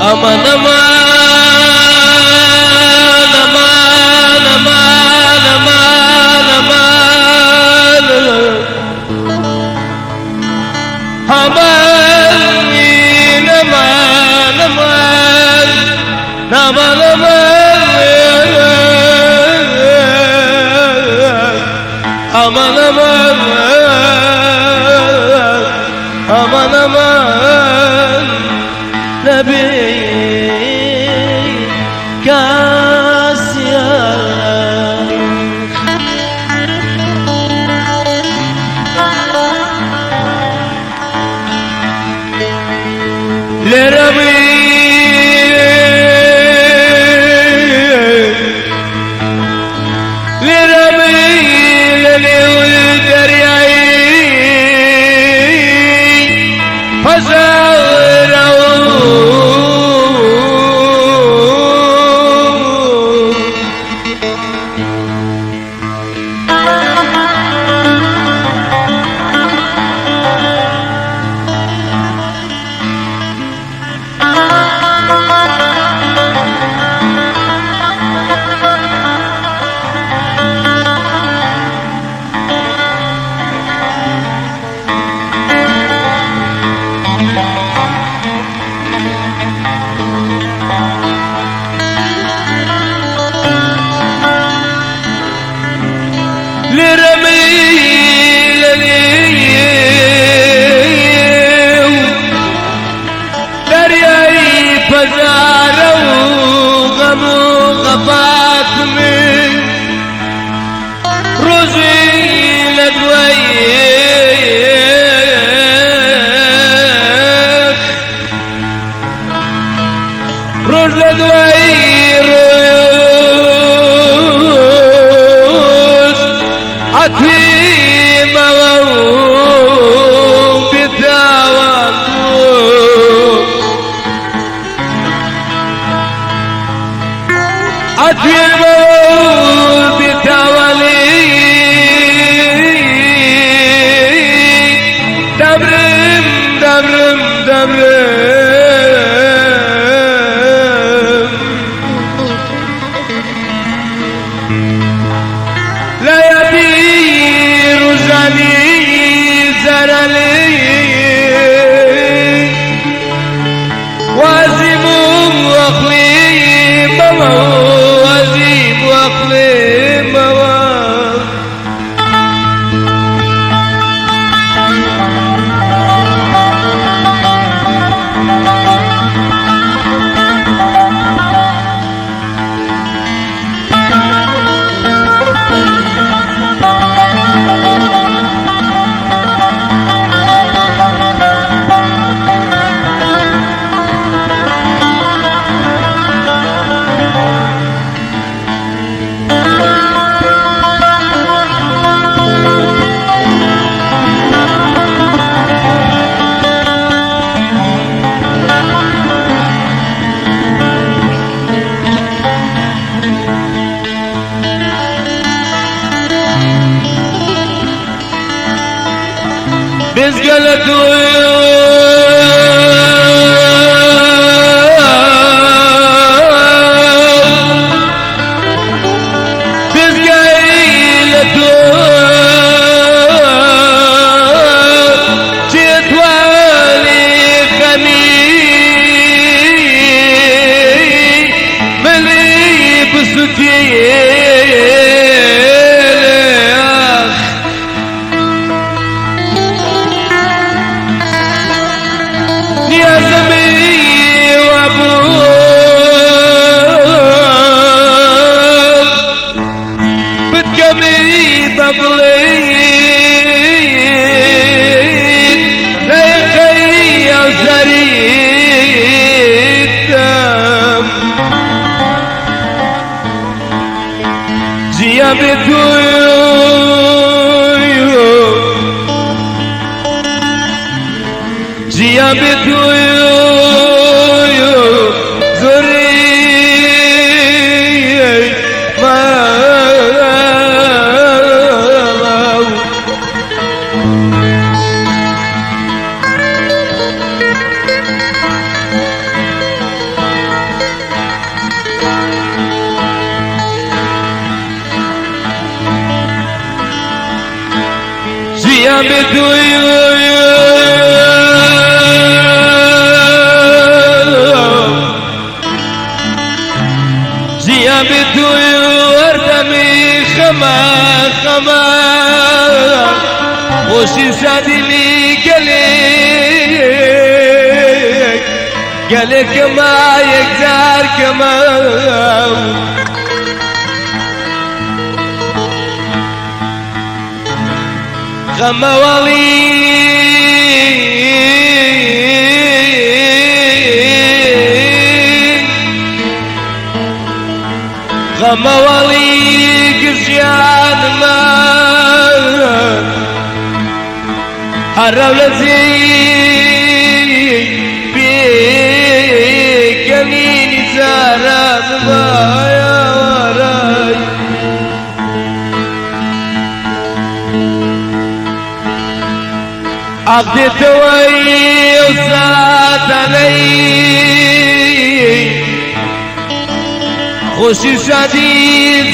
ئەمە ئەمان ئەمان ئەمان ئەمان ئەمان ئەمان ئەمان ئەمان ئەمان ئەمان ئەمان ئەمان ئەمان نەبێ کاسیا. لێرەبی لێرەبی لە نێو دەریایی پەژارەوە. لێرەمی لە نێو دەریای پەژارە و غەم و غەفات من ڕۆژی لە دوای ڕۆژ لە دوای ڕۆژ ئەتیمەوە و بێتاوان بوو. ئەتیمەوە و بێتاوانی دەمرم دەمرم دەمرم. لە یادی ڕۆژانی زەرەلی وازیم و ئەقلیمەوە وازیم و ئەقلیمەوە. لە تۆ بێزگای لە تۆ چێتوانی خەمی ملی بسوتێنێ ئاخ. نیازمی وابوو بتکەمی بە بڵێیت لە یەخەی ئەوسەریتم ژیان بێ تۆ ژیان بێ تۆ زۆری ماڵاو. ژیان بێ تۆ ژیان بێ تۆ هەردەمی خەمە خەمە خۆشی شادیمی گەلێک گەلێکەمە یەکجار کەمە. خەمەواڵی خەمەواڵی گژیانمە هەرەو لە جێی پێکەنینی جارانمایە وەرای. ئاخ دێتەوەی ئەو ساتانەی خۆشی شادی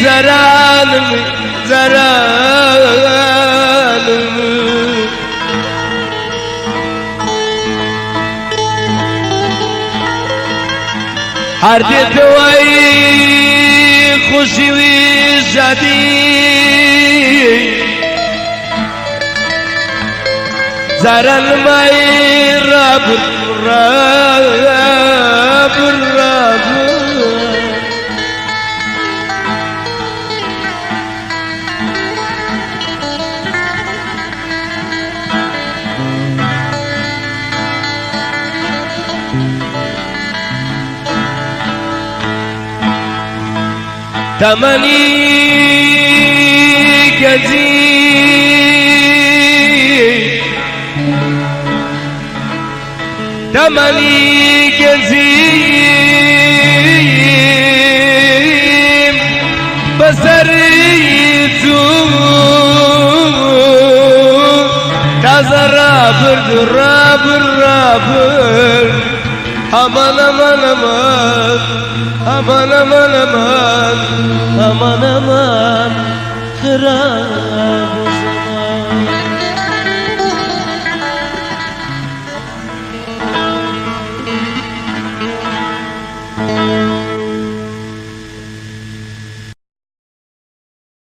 جارانم جارانم. هەر دێتەوەی خۆشی و شادی جارانمای ڕابر ڕابر ڕابر. تەمەنی گەنجی تەمەنی گەنجیم بەسەری چوو تازە ڕابرد ڕابرد ڕابرد. ئەمان ئەمان ئەمان ئەمان ئەمان ئەمان ئەمان ئەمان خراپ.